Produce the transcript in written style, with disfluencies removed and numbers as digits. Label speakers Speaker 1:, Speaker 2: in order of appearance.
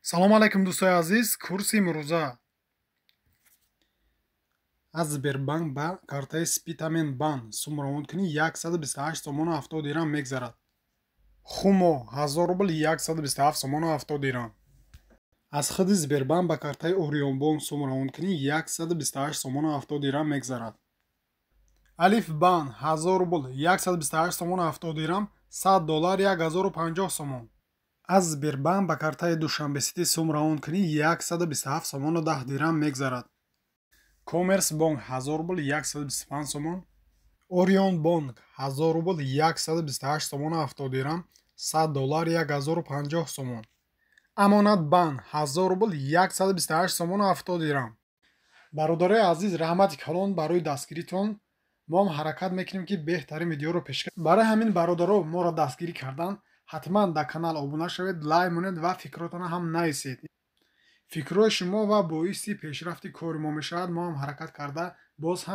Speaker 1: Салом алайкум, дӯстои азиз. Курси имрӯза: аз Сбербанк ба картаи Спитамен Банк сум равон кунӣ, 128 сомону 70 дирам мегзарад. Хумо 1000 рубл, 127 сомону 70 дирам. Аз худи Сбербанк ба картаи Орионбонк сум равон кунӣ, 128 сомону 70 дирам мегзарад. Алиф Банк 1000 рубл, 128 сомону 70 дирам, 100 доллар, 1050 сомон. Аз Сбербанк ба картаи Душанбесити сум равон кунӣ, 127 сомону 10 дирам мегзарад. Коммерсбонк 1000 рубл, 125 сомон. Орионбонк 1000 рубл, 128 сомону 70 дирам, 100 доллар, 1050 сомон. Амонатбанк 1000 рубл, 128 сомону 70 дирам. Бародарои азиз, раҳмати калон барои дастгиритон. Мо ҳам ҳаракат мекунем, ки беҳтарин видеоро пешкаш. Барои ҳамин, бародаро, моро дастгирӣ кардан ҳатман дар канал обуна шавед, лайк монед ва фикротонро ҳам нависед. Фикрҳои шумо ва боиси пешрафти кори мо мешавад. Мо ҳам ҳаракат карда боз ҳам